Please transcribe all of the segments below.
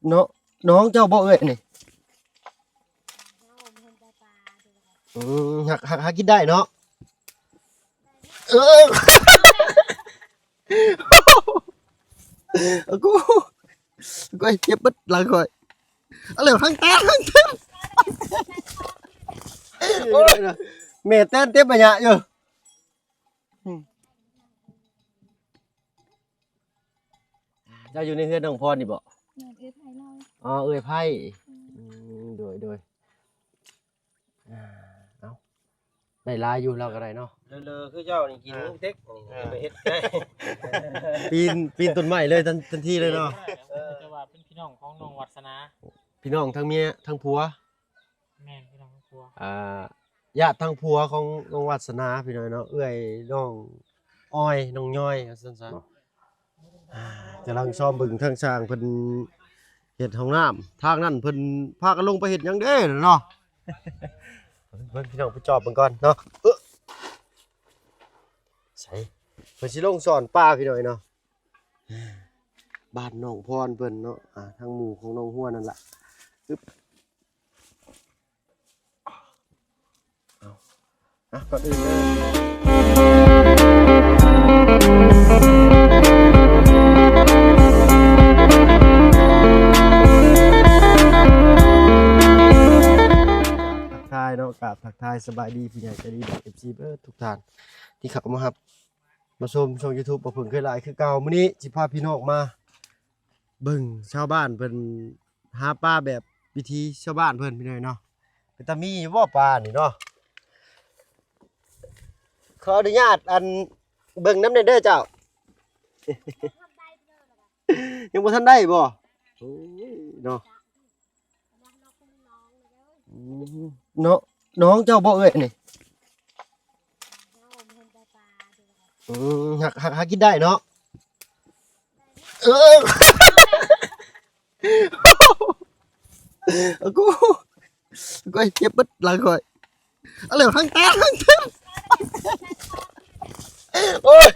ເນາະ ນ້ອງເຈົ້າບໍ່ເອື້ອຍນີ້? ອືມ ຫາ ຫາ ຫາກິນໄດ້ເນາະ ເອີ ໂອ້ໂຫ ໂອ້ຍ ເຈັບເບິດຫຼັງຂ້ອຍ ເອົາແລ້ວ ຫາງແຕກ ຫາງແຕກ ໂອ້ຍ ແມ່ແຕນເຕັມໄປຍະຢູ່. ເຈົ້າຢູ່ໃນເຮືອນນ້ອງພອນນີ້ບໍ່? ແມ່ນ ເອື້ອຍໄພລາວ. ອໍ ເອື້ອຍໄພ ອືມ ອືມ ໂດຍ ໂດຍ ອ່າ ເອົາ ໄດ້ຫຼາຍຢູ່ ລາວກໍໄດ້ເນາະ ເລີໆ ຄືເຈົ້ານີ້ກິນ ເອີ ເຕັກ ເອີ ໄປເຮັດໄດ້ ປີນ ປີນຕົ້ນໄມ້ເລີຍ ທັນ ທັນທີເລີຍເນາະ ເອີ ແຕ່ວ່າເປັນພີ່ນ້ອງຂອງນ້ອງວັດສະໜາ ພີ່ນ້ອງທັງເມຍທັງຜົວ. ແມ່ນ ພີ່ນ້ອງຄົວ ອ່າ ຍາດທາງຜົວຂອງນ້ອງວາດສະໜາພີ່ນ້ອງເນາະ ເອື້ອຍນ້ອງອ້ອຍ ນ້ອງຍ້ອຍ ວ່າຊັ້ນຊະ ອ່າ ກຳລັງຊອມເບິ່ງທາງຊ່າງເພິ່ນເຮັດຫ້ອງນ້ຳ ທາງນັ້ນເພິ່ນພາກັນລົງໄປເຮັດຫຍັງເດ້ເນາະ ເບິ່ງພີ່ນ້ອງໄປຈອບເບິ່ງກ່ອນເນາະ ເອີ ໃສ ເພິ່ນຊິລົງຊ້ອນປາພີ່ນ້ອງເນາະ ບ້ານນ້ອງພອນເພິ່ນເນາະ ອ່າ ທາງໝູ່ຂອງນ້ອງຮົວນັ້ນລະ ອຶບ ເອົາ ອ່ະ ກ່ອນອື່ນເດີ ທັກທາຍເນາະ ກາບທັກທາຍສະບາຍດີຜູ້ໃຫຍ່ໃຈດີ ແລະ ເອັຟຊີ ເບິດທຸກທ່ານ ທີ່ເຂົ້າມາຮັບມາຊົມຊ່ອງຢູທູບບໍ່ເພິ່ງເຄີຍຫຼາຍຄືເກົ່າ. ມື້ນີ້ຊິພາພີ່ນ້ອງມາ ເບິ່ງຊາວບ້ານເພິ່ນຫາປາແບບວິຖີຊາວບ້ານເພິ່ນ ພີ່ນ້ອງເນາະ ເປັນຕາມີຢູ່ບໍ່ປານີ້ເນາະ? ຂໍອະນຸຍາດ ອັນ ເບິ່ງນຳແດ່ເດີເຈົ້າ ຍັງບໍ່ທັນໄດ້ບໍ່? ໂອ້ຍເນາະ ອືມ ເນາະ ນ້ອງເຈົ້າບໍ່ເອື້ອຍນີ້? ອືມ ຫາ ຫາ ຫາກິນໄດ້ເນາະ ເອີ ໂອ້ໂຫ ໂອ້ຍ ເຈັບເບິດຫຼັງຂ້ອຍ ເອົາແລ້ວ ຫາງແຕກ ຫາງແຕກ ໂອ້ຍ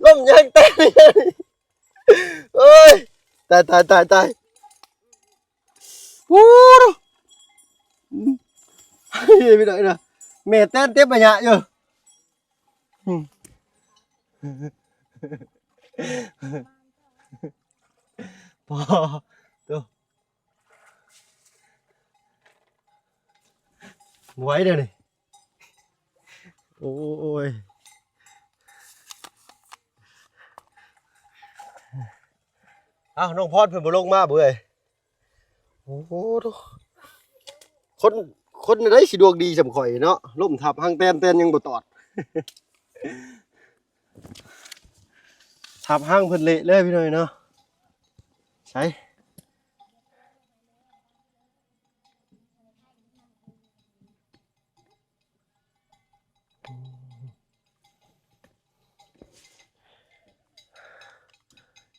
ລົ້ມຫາງແຕກ ໂອ້ຍ ຕາຍ ຕາຍ ຕາຍ ຕາຍ ໂອ້ໂຫ ພີ່ນ້ອງເອີຍ ແມ່ແຕນເຕັມໄປຍະຢູ່ ອືມ ພໍ ໂຕ ບໍ່ໄຫວເດ້ນີ້ ໂອ້ຍ ເອົ້າ ນ້ອງພອນເພິ່ນບໍ່ລົງມາບໍ່ເອີຍ? ໂອ້ໂຫ ຄົນ ຄົນໃດຊິດວງດີສ່ຳຂ້ອຍເນາະ ລົ້ມທັບຮັງແຕນ ແຕນຍັງບໍ່ຕອດ ທັບຮັງເພິ່ນເລະເລີຍພີ່ນ້ອງເນາະ ໃສ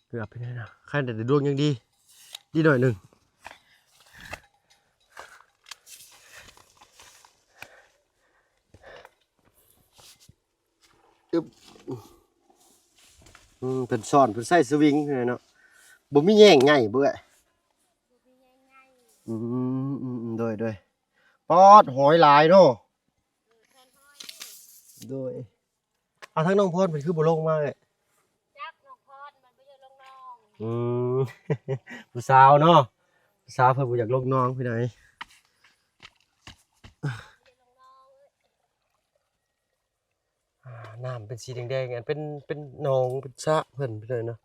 ເກືອບໄປແລ້ວນະ ໃຄແຕ່ດວງຍັງດີ ດີໜ້ອຍໜຶ່ງ ອຶບ ອືມ ເພິ່ນຊ້ອນ ເພິ່ນໃຊ້ສະວິງເນາະ ບໍ່ມີແຍງໃຫຍ່ບໍ່ເອື້ອຍ? ອືມ ອືມ ໂດຍ ໂດຍ ປາດ ຫອຍຫຼາຍເນາະ ໂດຍ ອາ ທາງນ້ອງພອນເພິ່ນຄືບໍ່ລົງມາເອີຍ? ຈັກນ້ອງພອນມັນບໍ່ຢາກລົງໜອງ ອືມ ຜູ້ສາວເນາະ ຜູ້ສາວເພິ່ນບໍ່ຢາກລົງໜອງ ພີ່ນ້ອງ ອາ ນ້ຳເປັນສີແດງໆ ອັນເປັນ ເປັນໜອງ ເປັນສະເພິ່ນ ພີ່ນ້ອງເນາະ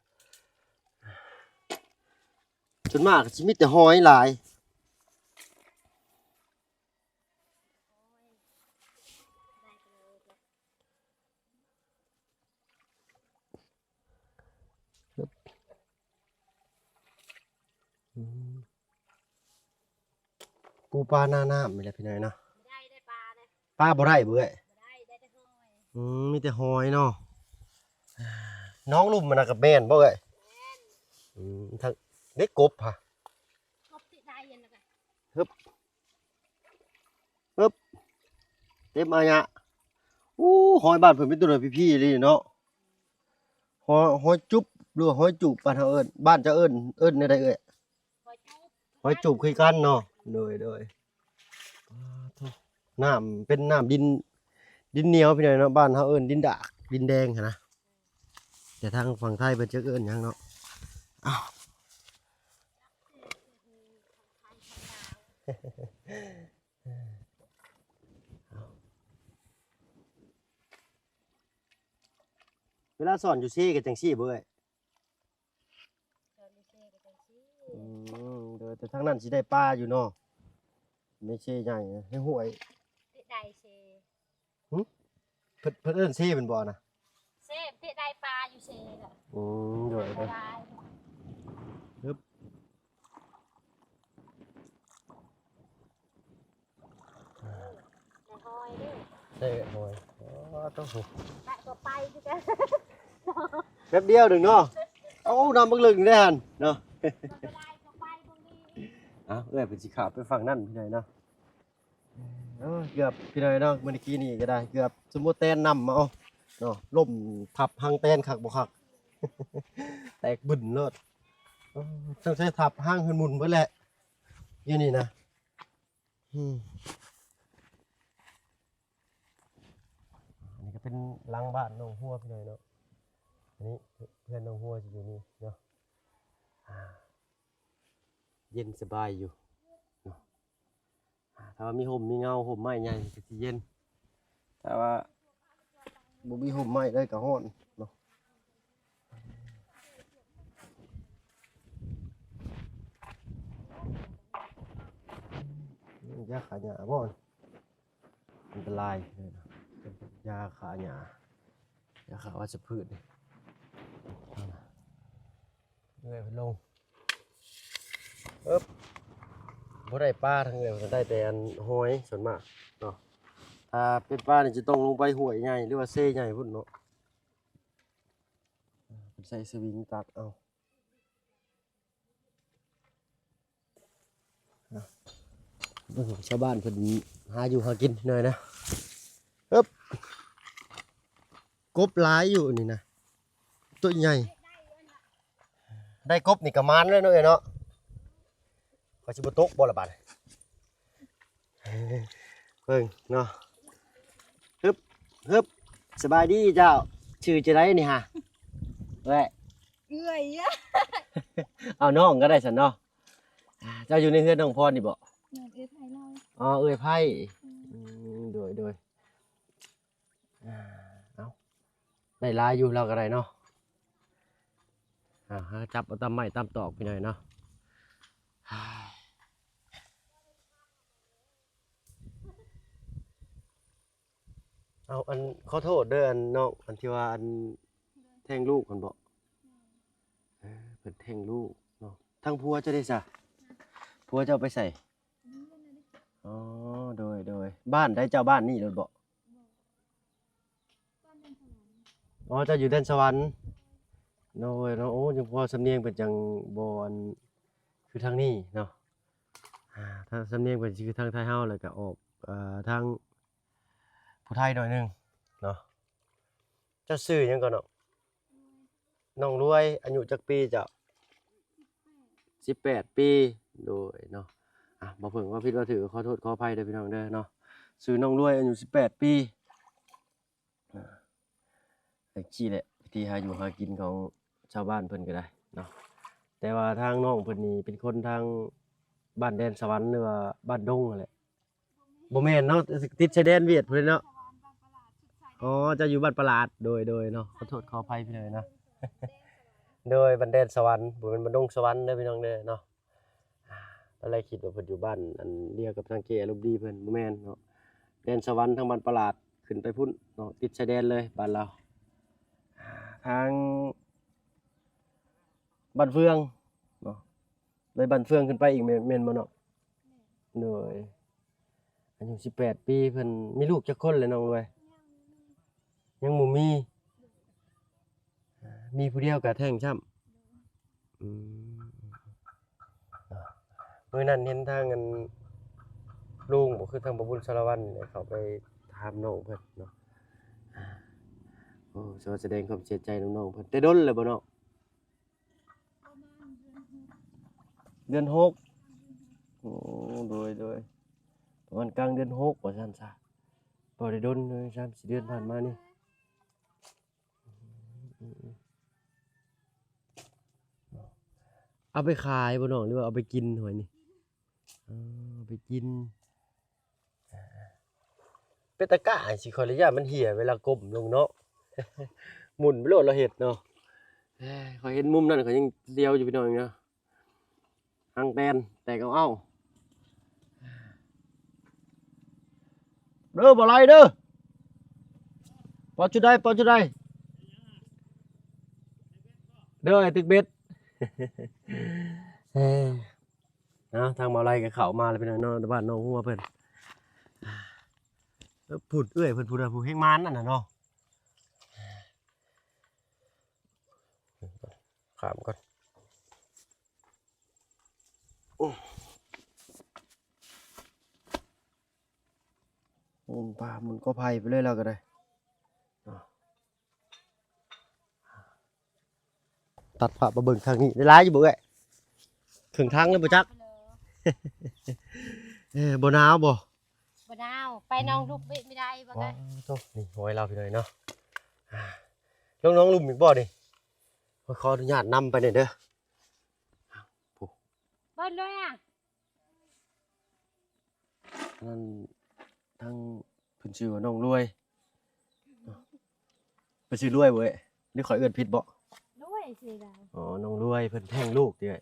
ສ່ວນມາກກໍຊິມີແຕ່ຫອຍຫຼາຍ ອືມ ປູປາໜ້ານ້ຳນີ້ແຫຼະ ພີ່ນ້ອງເນາະ ບໍ່ໄດ້ເດ້ປານະ ປາບໍ່ໄດ້ບໍ່ເອື້ອຍ? ບໍ່ໄດ້ ໄດ້ແຕ່ຫອຍ ອືມ ມີແຕ່ຫອຍເນາະ ໜອງລຸ່ມມັນນະກໍແມ່ນບໍ່ເອື້ອຍ? ແມ່ນ ອືມ ທັງ ເດັກກົບຫະ ກົບຕິດໄດ້ຫັ້ນນະ ຮຶບ ປຶບ ເຕັມອາຍະ ໂອ້ ຫອຍບ້ານເພິ່ນເປັນຕົວນ້ອຍພີ້ໆ ອີ່ຫຼີເນາະ ຫອຍ ຫອຍຈຸບ ຫຼືວ່າຫອຍຈູບ ບ້ານເຮົາເອີ້ນ ບ້ານເຈົ້າເອີ້ນ ເອີ້ນແນວໃດເອື້ອຍ? ຫອຍຈູບ ຫອຍຈູບຄືກັນເນາະ. ໂດຍ ໂດຍ. ອ້າໂທ້ ນ້ຳເປັນນ້ຳດິນ ດິນໜຽວພີ່ນ້ອງເນາະ, ບ້ານເຮົາເອີ້ນດິນດາກ ດິນແດງຫັ້ນນະ, ແຕ່ທາງຝັ່ງໄທເພິ່ນຈັກເອີ້ນຫຍັງເນາະ. ອ້າວ ເວລາສອນຢູ່ເຊກໍຈັ່ງຊີ້ບໍ່ເອື້ອຍ? ສອນຢູ່ເຊກໍຈັ່ງຊີ້. ອືມ ໂດຍ ແຕ່ທາງນັ້ນຊິໄດ້ປາຢູ່ເນາະ ໃນເຊໃຫຍ່ ໃນຫ້ວຍ ເຕະໄດ້ເຊ. ຫຶ? ເພິ່ນ ເພິ່ນເອີ້ນເຊແມ່ນບໍ່ນະ? ເຊ ເຕະໄດ້ປາຢູ່ເຊແຫຼະ. ອືມ ໂດຍ ໂດຍ. ຮຶບ ໄດ້ຫອຍເດ້. ໄດ້ຫອຍ. ອໍ ໂທ້ ໄດ້ກໍໄປຄືກັນ ແປັບດຽວໜຶ່ງເນາະ. ເອົາ ນ້ຳບັກເລິກນີ້ໄດ້ຫັ້ນເນາະ. ເອົາ ເອື້ອຍເພິ່ນຊິຂ້າມໄປຝັ່ງນັ້ນພີ່ນ້ອງເນາະ. ເອີ ເກືອບພີ່ນ້ອງເນາະ, ມື້ກີ້ນີ້ກໍໄດ້ເກືອບສົມມຸດແຕນນ້ຳມາເອົາເນາະ, ລົ້ມທັບຮັງແຕນຄັກບໍ່ຄັກ ແຕກບຶ້ນໂລດ. ເອີ ສົງໄສທັບຮັງເພິ່ນໝຸ່ນເບິດແຫຼະຢູ່ນີ້ນະ. ອືມ ອັນນີ້ກໍເປັນຫຼັງບ້ານນ້ອງຮົວພີ່ນ້ອງເນາະ. ອັນນີ້ເຮືອນນ້ອງຮົວຊິຢູ່ນີ້ເນາະ. ອ່າ ເຢັນສະບາຍຢູ່ເນາະ. ອ່າ ຖ້າວ່າມີຮົ່ມມີເງົາ ຮົ່ມໄມ້ໃຫຍ່ກໍຊິເຢັນ, ຖ້າວ່າບໍ່ມີຮົ່ມໄມ້ເລີຍກໍຮ້ອນເນາະ. ຢາຂ້າຫຍ້າບໍ່? ອັນຕະລາຍເລີຍນະ, ຢາຂ້າຫຍ້າ ຢາຂ້າວັດຊະພືດນີ້. ເອື້ອຍເພິ່ນລົງ ເອີບ ບໍ່ໄດ້ປາທາງເອື້ອຍເພິ່ນ, ໄດ້ແຕ່ອັນຫອຍສ່ວນມາກເນາະ. ຖ້າເປັນປານີ້ຈະຕ້ອງລົງໄປຫ້ວຍໃຫຍ່ ຫຼືວ່າເຊໃຫຍ່ພຸ້ນເນາະ. ເພິ່ນໃຊ້ສະວິງຕັກເອົາ. ເບິ່ງຊາວບ້ານເພິ່ນຫາຢູ່ຫາກິນໜ້ອຍນະ. ເອີບ ກົບຫຼາຍຢູ່ນີ້ນະ ຕົວໃຫຍ່. ໄດ້ກົບນີ້ກໍໝານແລ້ວເນາະເອື້ອຍເນາະ. ຂ້ອຍຊິບໍ່ຕົກບໍ່ລະບາດນີ້? ເບິ່ງເນາະ. ຮຶບ ຮຶບ ສະບາຍດີເຈົ້າ, ຊື່ຈັ່ງໃດນີ້ຫາ? ເອື້ອຍ ເອື້ອຍ ເອົານ້ອງກໍໄດ້ຊັ້ນເນາະ. ອ່າ ເຈົ້າຢູ່ໃນເຮືອນນ້ອງພອນນີ້ບໍ່? ແມ່ນ ເອື້ອຍໄພລາວ. ອໍ ເອື້ອຍໄພ. ອືມ ອືມ ໂດຍ ໂດຍ. ອ່າ ເອົາ ໄດ້ຫຼາຍຢູ່ ລາວກໍໄດ້ເນາະ. ອ່າ ຫາຈັບເອົາຕາມໄມ້ຕາມຕອກພີ່ນ້ອງເນາະ. ເອົາ ອັນ ຂໍໂທດເດີ ອັນນ້ອງ ອັນທີ່ວ່າ ອັນແທງລູກຫັ້ນບໍ? ເອີ ເພິ່ນແທງລູກເນາະ. ທາງຜົວເຈົ້າເດຊະ? ຜົວເຈົ້າໄປໃສ? ອໍ ໂດຍ ໂດຍ. ບ້ານໃດເຈົ້າ? ບ້ານນີ້ໂລດບໍ? ອໍ ເຈົ້າຢູ່ແດນສະຫວັນ. ໂດຍເນາະ. ໂອ້ ຈັ່ງພໍສຳນຽງເພິ່ນຈັ່ງບໍ່ ອັນ ຄືທາງນີ້ເນາະ. ອ່າ ຖ້າສຳນຽງເພິ່ນຊິຄືທາງໄທເຮົາ ແລ້ວກໍອອກ ເອີ ທາງຜູ້ໄທໜ້ອຍໜຶ່ງເນາະ. ເຈົ້າຊື່ຫຍັງກ່ອນເນາະ? ນ້ອງລວຍ. ອາຍຸຈັກປີເຈົ້າ? ສິບແປດປີ. ໂດຍເນາະ. ອ່ະ ບໍ່ເພິ່ງເວົ້າຜິດເວົ້າຖືກ ຂໍໂທດຂໍອະໄພເດີພີ່ນ້ອງເດີເນາະ. ຊື່ນ້ອງລວຍ ອາຍຸສິບແປດປີ. ອ່າ ຈັ່ງຊີ້ແຫຼະ ວິທີຫາຢູ່ຫາກິນຂອງຊາວບ້ານເພິ່ນກໍໄດ້ເນາະ. ແຕ່ວ່າທາງນ້ອງເພິ່ນນີ້ເປັນຄົນທາງບ້ານແດນສະຫວັນ ຫຼືວ່າບ້ານດົງຫັ້ນແຫຼະ. ບໍ່ແມ່ນເນາະ ຕິດຊາຍແດນຫວຽດພຸ້ນເນາະ. ອໍ ເຈົ້າຢູ່ບ້ານປະຫຼາດ. ໂດຍ ໂດຍເນາະ. ຂໍໂທດຂໍອະໄພພີ່ນ້ອງເນາະ. ໂດຍ ບ້ານແດນສະຫວັນ ບໍ່ແມ່ນບ້ານດົງສະຫວັນເດີພີ່ນ້ອງເດີເນາະ. ຕອນແລກຄິດວ່າເພິ່ນຢູ່ບ້ານອັນດຽວກັບທາງເຈ້ອາລົມດີເພິ່ນ, ບໍ່ແມ່ນເນາະ. ແດນສະຫວັນທາງບ້ານປະຫຼາດ ຂຶ້ນໄປພຸ້ນເນາະ, ຕິດຊາຍແດນເລີຍບ້ານລາວ. ທາງບ້ານເຟືອງເນາະ, ເລີຍບ້ານເຟືອງຂຶ້ນໄປອີກແມ່ນ ແມ່ນບໍ່ເນາະ? ໂດຍ. ອາຍຸສິບແປດປີ ເພິ່ນມີລູກຈັກຄົນແລ້ວນ້ອງລວຍ? ຍັງບໍ່ມີ. ມີຜູ້ດຽວກະແທ້ງຊ້ຳ. ອືມ ມື້ນັ້ນເຫັນທາງອັນລຸງບໍ ຄືທາງບ່າວບຸນສາລະວັນ ເຂົາໄປຖາມນ້ອງເພິ່ນເນາະ. ໂອ້ ຂໍສະແດງຄວາມເສຍໃຈນຳນ້ອງເພິ່ນ. ແຕ່ດົນແລ້ວບໍ່ນ້ອງ? ປະມານເດືອນຫົກ ເດືອນຫົກ. ໂອ້ ໂດຍ ໂດຍ ປະມານກາງເດືອນຫົກວ່າຊັ້ນຊະ ບໍ່ໄດ້ດົນເລີຍ ສາມສີ່ເດືອນຜ່ານມານີ້. ເອົາໄປຂາຍບໍ່ນ້ອງ ຫຼືວ່າເອົາໄປກິນຫອຍນີ້? ເອີ ເອົາໄປກິນ. ເປັນຕາກ້າ ຊິຂໍອະນຸຍາດມັນເຫ່ຍເວລາກົ້ມລົງເນາະ ໝຸ່ນໄປໂລດລະເຮັດເນາະ. ເອີຍ ຂ້ອຍເຫັນມຸມນັ້ນຂ້ອຍຍັງລຽວຢູ່ພີ່ນ້ອງເນາະ ຫາງແຕນແຕກເອົາໆ ເດີ ບໍ່ໄຫຼເດີ ປອດຈຸດໃດ ປອດຈຸດໃດ ເດີ ໄອ້ຕຶກເບັດ. ເອີ ເນາະ ທາງບ່າວໄລກໍເຂົ້າມາແລ້ວພີ່ນ້ອງເນາະ ບ້ານໜອງຫົວເພິ່ນ. ເອີ ພຸ້ນ ເອື້ອຍເພິ່ນ ພຸ້ນນະ ຜູ້ແຮງມານນັ້ນນະເນາະ. ຂ້າມກ່ອນ ໂອ້ ໝຸນປ່າໝຸນກໍໄຜ່ໄປເລີຍລາວກໍໄດ້. ຕັດພາບມາເບິ່ງທາງນີ້ ໄດ້ຫຼາຍຢູ່ບໍ່ເອື້ອຍ? ເຄິ່ງຖັງແລ້ວບໍ່ຈັກ. ເອີ ບໍ່ໜາວບໍ່? ບໍ່ໜາວ ໄປໜອງລຸກເບະໄມ່ໄດ້ບໍ່ໄດ້. ໂອ້ ນີ້ຫ້ວຍລາວພີ່ນ້ອງເນາະ ລົງໜອງລຸ່ມອີກບໍ່ນີ້? ຂໍອະນຸຍາດນຳໄປແດ່ເດີ. ໂອ້ ເບິດເລີຍອະ. ນັ້ນທາງເພິ່ນຊື່ວ່ານ້ອງລວຍ ເພິ່ນຊື່ລວຍບໍ່ເອີຍ ຫຼືຂ້ອຍເອີ້ນຜິດບໍ່? ລວຍຊື່ດາວ. ອໍ ນ້ອງລວຍ ເພິ່ນແທ້ງລູກຕິເອີຍ.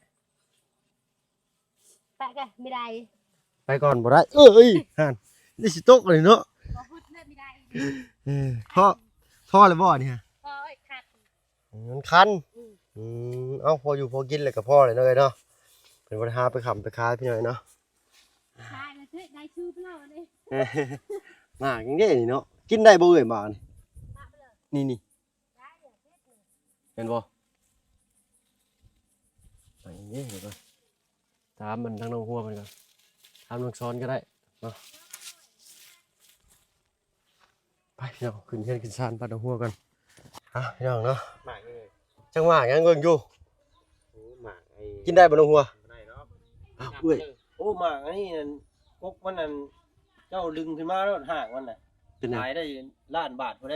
ໄປກະ ໄມ່ໄດ້ ໄປກ່ອນບໍ່ໄດ້. ເອີຍ ຫັ້ນ ນີ້ຊິຕົກເລີຍເນາະ ບໍ່ພຸດເລີຍໄມ່ໄດ້. ເອີ ພໍ ພໍແລ້ວບໍ່ນີ້? ພໍ ໂອ້ຍ ຄັນ ມັນຄັນ. ອືມ ອືມ ເອົ້າ ພໍຢູ່ພໍກິນແລ້ວກໍພໍແລ້ວເນາະເອີຍເນາະ ເພິ່ນບໍ່ໄດ້ຫາໄປຄ້ຳໄປຂາຍພີ່ນ້ອງເນາະ. ຂາຍແລ້ວເທິດໄດ້ຊື່ເພິ່ນເອົາເດ້. ໝາກຍັງເດ້ນີ້ເນາະ ກິນໄດ້ບໍ່ເອີຍໝາກນີ້? ນີ້ໆ ໄດ້ເລີຍ ເຫັນບໍ່? ໝາກຍັງເດ້ ດຽວກ່ອນ ຖາມມັນທາງນ້ອງຫົວເພິ່ນກ່ອນ ຖາມນ້ອງສອນກໍໄດ້ເນາະ. ໄປພີ່ນ້ອງ ຂຶ້ນເຮືອນຂຶ້ນຊານ ພັດເອົາຫົວກ່ອນ. ເອົາພີ່ນ້ອງເນາະ ໝາກນີ້ ຈັກໝາກຫຍັງເບິ່ງຢູ່. ໂອ້ ໝາກໄອ້ ກິນໄດ້ບໍ່ນ້ອງຫົວ? ບໍ່ໄດ້ດອກ. ອ້າວ ເອື້ອຍ ໂອ້ ໝາກອັນນີ້ນັ້ນ ກົກມັນນັ້ນ ເຈົ້າດຶງຂຶ້ນມາໂລດ ຮາກມັນນະ ເປັນຫຍັງ? ຂາຍໄດ້ລ້ານບາດພຸ້ນໃດ.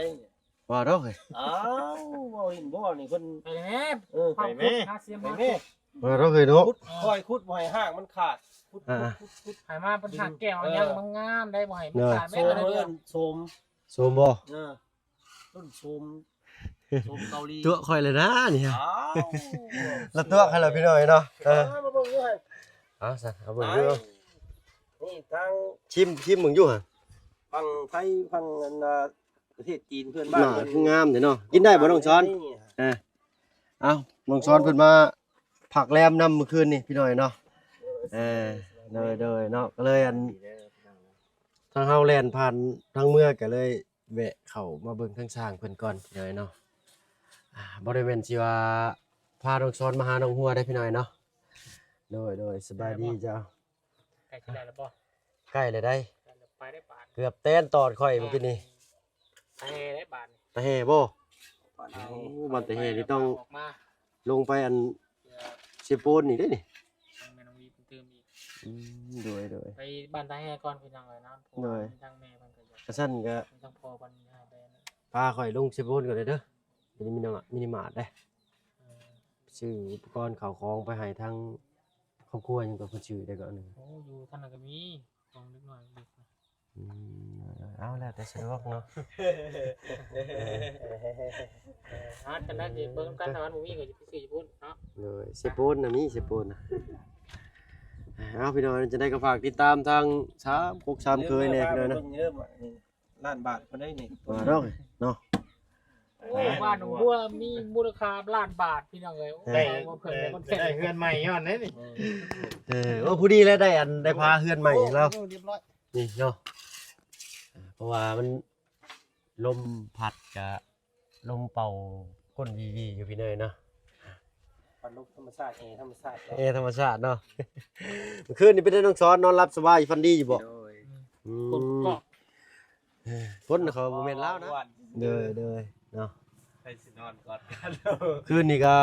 ວ່າດອກເອີຍ. ອ້າວ ເວົ້າເຫັນບໍ່ນີ້ ເພິ່ນ ໄປແມ່ ເອີ ໄປແມ່ ຫາເສຍມ ໄປແມ່ ມາ ວ່າດອກເອີຍເນາະ ຂຸດ ຄ່ອຍຂຸດ ບໍ່ໃຫ້ຮາກມັນຂາດ ຂຸດ ອ່າ ຂຸດ ຂຸດ ໃຫ້ມາເປັນຮາກແກ້ວ ອ່າ ຫຍັງງາມໆ ໄດ້ ບໍ່ໃຫ້ມັນຂາດແມ່. ໂຊມເອີ້ນໂຊມ ໂຊມບໍ່? ເອີ ຕົ້ນໂຊມ ໂຊມເກົາຫຼີ ຕົວະຂ້ອຍເລີຍນະນີ້. ອ້າວ ລະຕົວະໃຫ້ລະພີ່ນ້ອງເນາະ. ເອີ ເອົາ ມາເບິ່ງຢູ່ຫັ້ນ ເອົາຊັ້ນ ເອົາເບິ່ງຢູ່. ນີ້ທາງ ຊິມ ຊິມເບິ່ງຢູ່ຫັ້ນ ຝັ່ງໄທ ຝັ່ງອັນນ່າ ປະເທດຈີນເພື່ອນບ້ານ ໜ້າຄືງາມແທ້ເນາະ. ກິນໄດ້ບໍ່ນ້ອງສອນ? ເອີ ເອົາ ນ້ອງສອນເພິ່ນມາພັກແລມນຳມື້ຄືນນີ້ພີ່ນ້ອງເນາະ. ເອີ ໂດຍໆ ເນາະ ກໍເລີຍອັນ ທາງເຮົາແລ່ນຜ່ານທາງເມືອ ກໍເລີຍແວະເຂົ້າມາເບິ່ງທາງຊ່າງເພິ່ນກ່ອນພີ່ນ້ອງເນາະ. ອ່າ ບໍ່ໄດ້ແມ່ນຊິວ່າພານ້ອງສອນມາຫານ້ອງຫົວໄດ໋ພີ່ນ້ອງເນາະ. ໂດຍໆ ສະບາຍດີເຈົ້າ. ໃກ້ຊິໄດ້ແລ້ວບໍ່? ໃກ້ແລ້ວໃດ໋ ໃກ້ແລ້ວ ໄປໄດ້ບາດ ເກືອບແຕນຕອດຂ້ອຍເມື່ອກີ້ນີ້. ຕາແຫ່ໄດ້ບາດນີ້ ຕາແຫ່ບໍ່? ໂອ້ ບ້ານຕາແຫ່ນີ້ຕ້ອງ ອອກມາ ລົງໄປອັນ ເຊໂປນນີ້ເດ້ນີ້ ທາງແມ່ນ້ອງວີເພິ່ນຕື່ມອີກ. ອືມ ໂດຍໆ ໄປບ້ານຕາແຫ່ກ່ອນພີ່ນ້ອງເອີຍເນາະ ເພາະວ່າ ໂດຍ ມີທັງແມ່ເພິ່ນກໍຢາກ ກະຊັ້ນກະ ມີທັງພໍ່ເພິ່ນຢາກໃຫ້ໄປ ພາຂ້ອຍລົງເຊໂປນກ່ອນເດີ ເດີ ມີນິມາດ ມີນິມາດເດ້. ເອີ ຊື້ອຸປະກອນເຂົ້າຂອງໄປໃຫ້ທາງ ຄອບຄົວຫຍັງກໍເພິ່ນຊື່ໄດ້ກໍອັນໜຶ່ງ. ໂອ້ ຢູ່ທາງນັ້ນກໍມີຂອງເດັກນ້ອຍເດັກນະ. ອືມ ເອົາ ແລ້ວແຕ່ສະດວກເນາະ. ຫາກັນໄດ້ຊິເບິ່ງນຳກັນ ຖ້າມັນບໍ່ມີກໍຊິໄປຊື້ຢູ່ພຸ້ນເນາະ. ໂດຍ ເຊໂປນນະ ມີເຊໂປນນະ. ເອົາ ພີ່ນ້ອງ ຈັ່ງໃດກໍຝາກຕິດຕາມທາງສາມກົກສາມເຄີຍແດ່ພີ່ນ້ອງນະ. ລ້ານບາດພຸ້ນໃດ໋ນີ້ ວ່າດອກເນາະ. ໂອ້ຍ ບ້ານໜອງບົວມີມູນຄ່າລ້ານບາດພີ່ນ້ອງເອີຍ. ໂອ້ຍ ແຕ່ ບໍ່ເຄີຍ ແຕ່ ໄດ້ເຮືອນໃໝ່ຍ້ອນເດ້ນີ້. ເອີ ເອີ ໂອ້ ພໍດີແລ້ວ ໄດ້ອັນ ໄດ້ພາເຮືອນໃໝ່ໃຫ້ລາວ ໂອ້ ຮຽບຮ້ອຍ ນີ້ເນາະ. ເພາະວ່າມັນ ລົມພັດກະ ລົມເປົ່າກົ້ນວີໆຢູ່ພີ່ນ້ອງເນາະ. ພັດລົມທຳມະຊາດ ແອທຳມະຊາດ ແອທຳມະຊາດເນາະ. ມື້ຄືນນີ້ເປັນໄດ໋ນ້ອງສອນ ນອນຫຼັບສະບາຍ ຝັນດີຢູ່ບໍ່? ໂດຍ ອືມ ຝົນກໍ ເອີ ຝົນເຂົາບໍ່ແມ່ນລາວນະ. ໂດຍ ໂດຍ ເນາະ ໃຜຊິນອນກອດກັນ. ຄືນນີ້ກໍ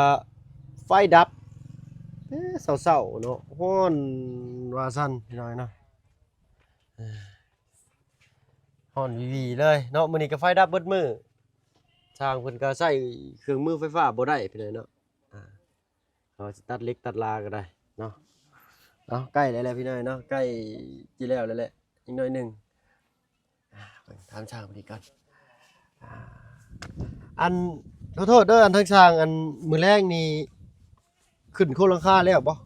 ໄຟດັບ ເອີ ເຊົ້າໆເນາະ ຮ້ອນ ວ່າຊັ້ນພີ່ນ້ອງເນາະ ເອີ ຮ້ອນຫວີໆເລີຍເນາະ. ມື້ນີ້ກໍໄຟດັບເບິດມື້ ຊ່າງເພິ່ນກໍໃຊ້ເຄື່ອງມືໄຟຟ້າບໍ່ໄດ້ພີ່ນ້ອງເນາະ ອ່າ ເຮົາຊິຕັດເຫຼັກຕັດລາກໍໄດ້ເນາະ. ເອົາ ໃກ້ແລ້ວແຫຼະພີ່ນ້ອງເນາະ ໃກ້ຊິແລ້ວແລ້ວແຫຼະ ອີກໜ້ອຍໜຶ່ງ. ອ່າ ເບິ່ງຖາມຊ່າງເພິ່ນອີກກ່ອນ ອ່າ ອັນ ຂໍໂທດເດີ ອັນທາງຊ່າງ ອັນມື້ແລງນີ້ຂຶ້ນໂຄງຫຼັງຄາແລ້ວບໍ່?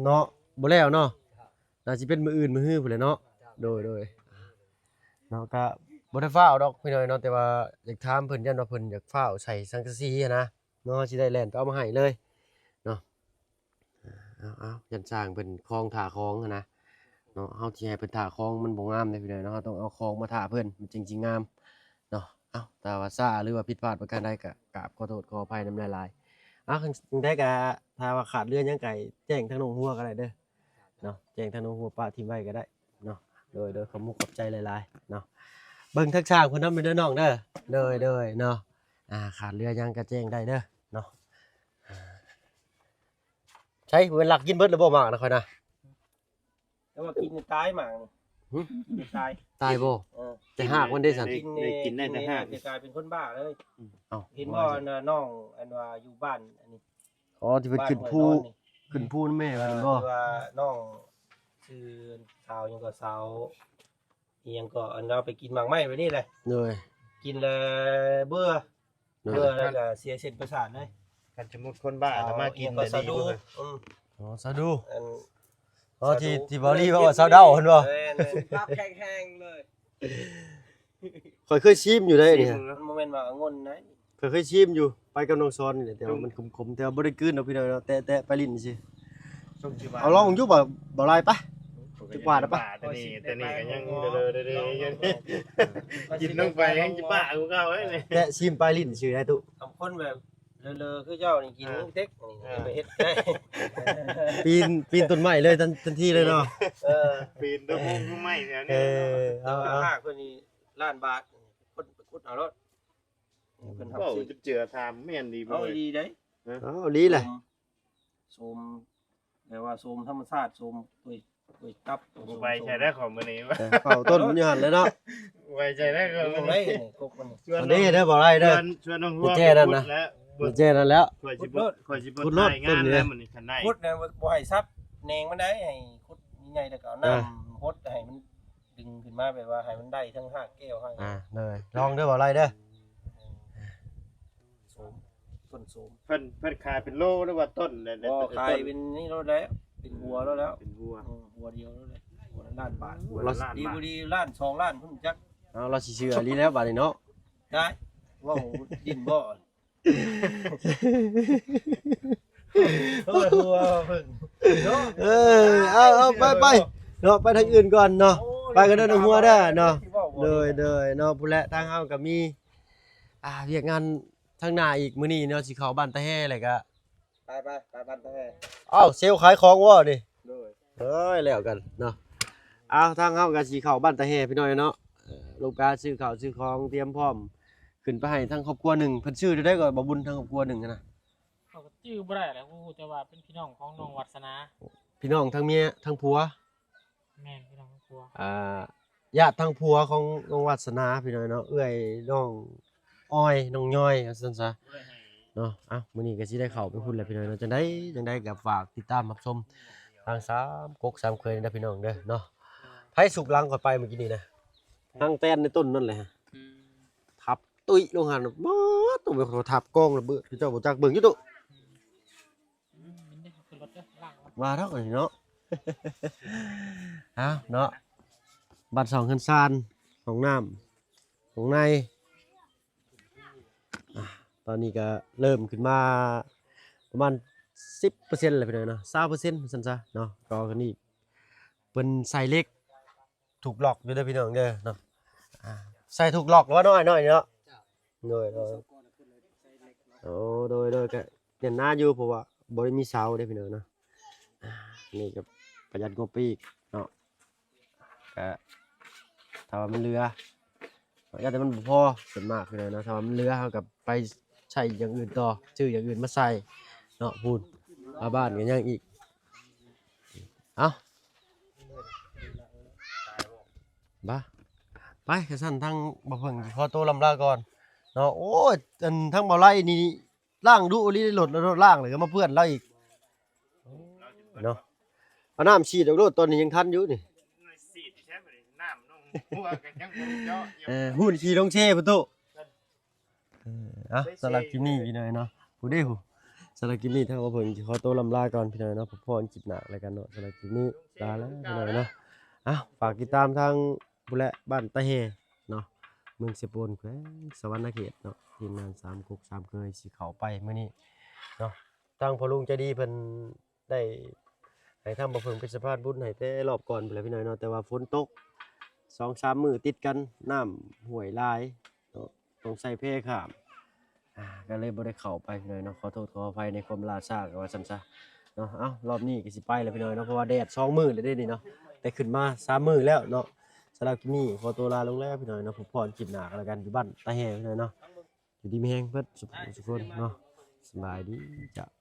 ເນາະ ບໍ່ແລ້ວເນາະ ໜ້າຊິເປັນມື້ອື່ນມື້ຮືພຸ້ນແຫຼະເນາະ. ໂດຍ ໂດຍ ເນາະ ກະບໍ່ໄດ້ຟ້າວດອກພີ່ນ້ອງເນາະ ແຕ່ວ່າຢາກຖາມເພິ່ນ ຢ້ານວ່າເພິ່ນຢາກຟ້າວໃສ່ສັງກະສີຫັ້ນນະ ເນາະ ເຮົາຊິໄດ້ແລ່ນໄປເອົາມາໃຫ້ເລີຍເນາະ. ເອົາໆ ຢ້ານຊ່າງເພິ່ນຄອງຖ້າຄອງຫັ້ນນະເນາະ ເຮົາຊິໃຫ້ເພິ່ນຖ້າຄອງມັນບໍ່ງາມເດ້ພີ່ນ້ອງເນາະ ເຮົາຕ້ອງເອົາຄອງມາຖ້າເພິ່ນ ມັນຈຶ່ງຊິງາມເນາະ. ເອົາ ຖ້າວ່າຊ້າ ຫຼືວ່າຜິດພາດປະການໃດ ກະກາບຂໍໂທດຂໍອະໄພນຳຫຼາຍໆ. ເອົາ ຈັ່ງໃດກະ ຖ້າວ່າຂາດເຫຼືອຫຍັງກະແຈ້ງທາງນ້ອງຫົວກໍໄດ້ເດີເນາະ ແຈ້ງທາງນ້ອງຫົວປະຖິ້ມໄວ້ກໍໄດ້ເນາະ. ໂດຍ ໂດຍ ຂອບມຸກຂອບໃຈຫຼາຍໆເນາະ. ເບິ່ງທາງຊ່າງເພິ່ນນຳເດີນ້ອງເດີ. ໂດຍ ໂດຍເນາະ ອ່າ ຂາດເຫຼືອຫຍັງກໍແຈ້ງໄດ້ເດີເນາະ. ໃຊ່ ເວນລັກກິນເບິດແລ້ວບໍ່ໝາກນະຂ້ອຍນະ? ແຕ່ວ່າກິນນີ້ຕາຍໝາກນີ້. ຫຶ? ກິນນີ້ຕາຍ. ຕາຍບໍ່? ເອີ ແຕ່ຮາກມັນເດ້ຊັ້ນ? ກິນນີ້ ໄດ້ກິນໄດ້ແຕ່ຮາກ ກິນນີ້ກາຍເປັນຄົນບ້າເລີຍ. ເອົ້າ ເຫັນບໍ່ ອັນນ້ອງ ອັນວ່າຢູ່ບ້ານອັນນີ້ ອໍ ທີ່ເພິ່ນຂຶ້ນພູ ບ້ານຫ້ວຍນອນນີ້ ຂຶ້ນພູນຳແມ່ເພິ່ນບໍ່? ເອີ ທີ່ວ່ານ້ອງຊື່ສາວຫຍັງກໍ ສາວອີ່ຫຍັງກໍ ອັນລາວໄປກິນໝາກໄມ້ແບບນີ້ແຫຼະ. ໂດຍ ກິນແລ້ວເບື່ອ ໂດຍ ເບື່ອແລ້ວກໍເສຍເສັ້ນປະສາດເລີຍ. ຄັນສົມມຸດຄົນບ້າ ສາວ ກໍມາກິນ ອີ່ຫຍັງກໍ ແຕ່ດີ ສາວດູ ເບິ່ງ ອືມ ອໍ ສາວດູ ອັນ ອໍ ສາວດູ ທີ່ ທີ່ເບົາລີເວົ້າວ່າສາວເດົາຫັ້ນບໍ່? ແມ່ນໆ ປາກແຂງແຮງເລີຍ. ຂ້ອຍເຄີຍຊີມຢູ່ເດ້ນີ້ ຊີມເນາະ ມັນບໍ່ແມ່ນວ່າອະງຸ່ນໃດ. ຂ້ອຍເຄີຍຊີມຢູ່ ໄປກັບນ້ອງຊອນນີ້ແຫຼະ ແຕ່ວ່າມັນຂົມໆ ແຕ່ວ່າບໍ່ໄດ້ກືນດອກພີ່ນ້ອງເນາະ ແຕະໆ ປາຍຫຼິ້ນຊື່. ເອົາລອງຢູ່ບໍ່ ບໍ່ຫຼາຍປະ ຈັກຫວານປະ. ແຕ່ນີ້ ແຕ່ນີ້ກໍຍັງເດີໆໆຢູ່ ກິນລົງໄປຍັງຊິບ້າກວ່າເກົ່າເລີຍ. ແຕະຊີມປາຍຫຼິ້ນຊື່ໄດ້ຕຸ ບາງຄົນແບບ ເລີໆ ຄືເຈົ້ານີ້ກິນ ເອີ ເຕັກນີ້ ເອີ ໄປເຮັດໄດ້ ປີນ ປີນຕົ້ນໄມ້ເລີຍ ທັນ ທັນທີເລີຍເນາະ. ເອີ ປີນຕົ້ນໄມ້ແຖວນີ້. ເອີ ເອົາ ເອົາ ຮາກເພິ່ນນີ້ລ້ານບາດ ຄົນໄປຂຸດເອົາໂລດ ເພິ່ນຮັບຊື້. ເວົ້າຈົນເຈື່ອຖາມແມ່ນດີບໍ່? ເອົາ ເອີຍ ດີເດ້. ເອົາ ດີແຫຼະ ໂສມ ແບບວ່າໂສມທຳມະຊາດ ໂສມ ໂອ້ຍ ໂອ້ຍ ຕັບ ບໍ່ໄວ້ໃສ່ໄດ້ຂອງມື້ນີ້. ເອີ ເຝົ້າຕົ້ນມັນຢູ່ຫັ້ນແຫຼະເນາະ ບໍ່ໄວ້ໃສ່ໄດ້ຂອງມື້ນີ້. ອັນນີ້ເດີ ບໍ່ໄດ້ເດີ ຊວນນ້ອງຫົວ ແຈນັ້ນນະ ແຈນັ້ນແລ້ວ ຂ້ອຍຊິບໍ່ ຂ້ອຍຊິບໍ່ຖ່າຍງານແລ້ວມື້ນີ້ ຄັນໄດ້ຂຸດນະ ບໍ່ໃຫ້ສັບແໜງມັນໄດ້ ໃຫ້ຂຸດໃຫຍ່ໆ ແລ້ວກໍເອົານ້ຳຫົດໃຫ້ມັນ ດຶງຂຶ້ນມາ ແບບວ່າໃຫ້ມັນໄດ້ທັງຮາກແກ້ວຮາກ ອ່າ ໂດຍ ລອງເດີ ບໍ່ໄດ້ເດີ ໂສມ ຕົ້ນໂສມ. ເພິ່ນ ເພິ່ນຂາຍເປັນໂລ ຫຼືວ່າຕົ້ນ? ບໍ່ ຂາຍເປັນນີ້ໂລດແລ້ວ ເປັນຫົວໂລດແລ້ວ ເປັນຫົວ ເອີ ຫົວດຽວໂລດແລ້ວ ຫົວລະລ້ານບາດ ຫົວລະລ້ານ ດີບໍ່ດີ ລ້ານສອງລ້ານພຸ້ນຈັກ. ເອົາ ລາວຊິເຊື່ອອີ່ຫຼີແລ້ວບາດນີ້ເນາະ ໄດ້ ເວົ້າດິນບໍ່? ເອີ ເອົາ ເອົາ ໄປ ໄປເນາະ ໄປທາງອື່ນກ່ອນເນາະ ໄປກັນເດີນ້ອງຫົວເດີເນາະ. ໂດຍ ໂດຍເນາະ ພຸ້ນແຫຼະ ທາງເຮົາກໍມີ ອ່າ ວຽກງານທາງໜ້າອີກ ມື້ນີ້ເນາະ ຊິເຂົ້າບ້ານຕາແຮ ແລ້ວກໍ ໄປ ໄປ ໄປບ້ານຕາແຮ. ອ້າວ ເຊວຂາຍຂອງບໍ່ນີ້? ໂດຍ ເອີຍ ແລ້ວກັນເນາະ. ອ້າວ ທາງເຮົາກໍຊິເຂົ້າບ້ານຕາແຮພີ່ນ້ອງເນາະ ເອີ ລົງໄປຊື້ເຂົ້າຊື້ຂອງ ຕຽມພ້ອມຂຶ້ນໄປໃຫ້ທາງຄອບຄົວໜຶ່ງ. ເພິ່ນຊື້ໄດ້ກໍບໍ່ບຸນ ທາງຄອບຄົວໜຶ່ງຫັ້ນນະ ເຂົາກໍຈື່ບໍ່ໄດ້ແຫຼະ ຮູ້ແຕ່ວ່າເປັນພີ່ນ້ອງຂອງນ້ອງວັດສະໜາ ພີ່ນ້ອງທັງເມຍທັງຜົວ. ແມ່ນ ພີ່ນ້ອງຄົວ ອ່າ ຍາດທາງຜົວຂອງນ້ອງວາດສະໜາພີ່ນ້ອງເນາະ ເອື້ອຍນ້ອງອ້ອຍ ນ້ອງຍ້ອຍ ວ່າຊັ້ນຊະເນາະ. ເອົ້າ ມື້ນີ້ກໍຊິໄດ້ເຂົ້າໄປພຸ້ນແຫຼະພີ່ນ້ອງເນາະ. ຈັ່ງໃດ ຈັ່ງໃດກໍຝາກຕິດຕາມຮັບຊົມທາງສາມກົກສາມເຄີຍເດີພີ່ນ້ອງເດີເນາະ. ໃຜສຸກຫຼັງຂ້ອຍໄປມື້ກີ້ນີ້ນະ ຫາງແຕນໃນຕົ້ນນັ້ນແຫຼະ ອືມ ທັບຕຸ້ຍລົງຫັ້ນ ບາດ ໂຕໄປທັບກອງລະເບີດ ເຈົ້າບໍ່ຈັກເບິ່ງຢູ່ຕຸ. ອືມ ວ່າດອກອັນນີ້ເນາະ ເອົ້າເນາະ ບ້ານຊ່ອງເຮືອນຊານ ຫ້ອງນ້ຳ ຫ້ອງໃນ ອ່າ ຕອນນີ້ກໍເລີ່ມຂຶ້ນມາປະມານສິບເປີເຊັນແລ້ວພີ່ນ້ອງເນາະ ຊາວເປີເຊັນວ່າຊັ້ນຊະເນາະ. ກໍນີ້ເພິ່ນໃສ່ເຫຼັກ ຖືກລັອກຢູ່ເດີພີ່ນ້ອງເດີເນາະ. ອ່າ ໃສ່ຖືກລັອກແລ້ວເນາະ ອ້າຍນ້ອຍເນາະ. ໂດຍ ໂດຍ ໂອ້ ໂດຍ ໂດຍ ກະແໜ້ນໜາຢູ່ ເພາະວ່າບໍ່ໄດ້ມີເສົາເດ້ພີ່ນ້ອງເນາະ. ອ່າ ນີ້ກໍປະຢັດງົບໄປອີກເນາະ ກະຖ້າວ່າມັນເຫຼືອ ຢ້ານແຕ່ມັນບໍ່ພໍ ສ່ວນມາກພີ່ນ້ອງເນາະ ຖ້າວ່າມັນເຫຼືອ ເຮົາກໍໄປໃຊ້ຢ່າງອື່ນຕໍ່ ຊື້ຢ່າງອື່ນມາໃສ່ເນາະ. ພຸ້ນ ຝາບ້ານກໍຍັງອີກ. ເອົ້າ ບາ ໄປ ຄັນຊັ້ນທາງບ່າວເຜິ້ງຊິຂໍໂຕລ່ຳລາກ່ອນເນາະ. ໂອ້ຍ ອັນທາງບ່າວໄລນີ້ລ້າງດຸອີ່ຫຼີ ລົດ ລົດລ້າງແລ້ວກໍມາເປື້ອນລາວອີກເນາະ. ເອົານ້ຳສີດອອກໂລດ ຕອນນີ້ຍັງທັນຢູ່ນີ້ ສີດໃຊ້ບັດນີ້ ນ້ຳລົງຫົວກໍຍັງບໍ່ເຈາະຢູ່ ເອີ ຫຸ່ນຂີ່ລົງເຊພຸ້ນໂຕ. ເອີ ເອົ້າ ສຳລັບຄລິບນີ້ພີ່ນ້ອງເນາະ ຜູ້ເດ້ຜູ້ ສຳລັບຄລິບນີ້ທາງບ່າວເຜິ້ງຊິຂໍໂຕລ່ຳລາກ່ອນພີ່ນ້ອງເນາະ. ພົບພໍ້ກັນຄລິບໜ້າແລ້ວກັນເນາະ. ສຳລັບຄລິບນີ້ລາແລ້ວພີ່ນ້ອງເນາະ. ເອົ້າ ຝາກຕິດຕາມທາງ ພຸ້ນແຫຼະ ບ້ານຕາແຮ່ເນາະ ເມືອງເຊໂປນ ແຂວງສະຫວັນນະເຂດເນາະ. ທີມງານສາມກົກສາມເຄີຍຊິເຂົ້າໄປມື້ນີ້ເນາະ. ທາງພໍ່ລຸງໃຈດີເພິ່ນໄດ້ໃຫ້ທາງບ່າວເຜິ້ງເປັນສະພານບຸນໃຫ້ແຕ່ລອບກ່ອນພຸ້ນແຫຼະພີ່ນ້ອງເນາະ, ແຕ່ວ່າຝົນຕົກສອງສາມມື້ຕິດກັນ ນ້ຳຫ້ວຍຫຼາຍເນາະ ຕ້ອງໃຊ້ແພຂ້າມ ອ່າ ກໍເລີຍບໍ່ໄດ້ເຂົ້າໄປພີ່ນ້ອງເນາະ. ຂໍໂທດຂໍອະໄພໃນຄວາມລ່າຊ້າ ກໍວ່າຊັ້ນຊະເນາະ. ເອົ້າ ລອບນີ້ກໍຊິໄປແລ້ວພີ່ນ້ອງເນາະ ເພາະວ່າແດດສອງມື້ແລ້ວເດ້ນີ້ເນາະ ແຕ່ຂຶ້ນມາສາມມື້ແລ້ວເນາະ. ສຳລັບຄລິບນີ້ຂໍຕົວລາລົງແລ້ວພີ່ນ້ອງເນາະ. ພົບພໍ້ກັນຄລິບໜ້າກໍແລ້ວກັນ ຢູ່ບ້ານຕາແຮ່ພີ່ນ້ອງເນາະ. ຢູ່ດີມີແຮງເບິດສູ່ຜູ້ສູ່ຄົນເນາະ. ສະບາຍດີເຈົ້າ.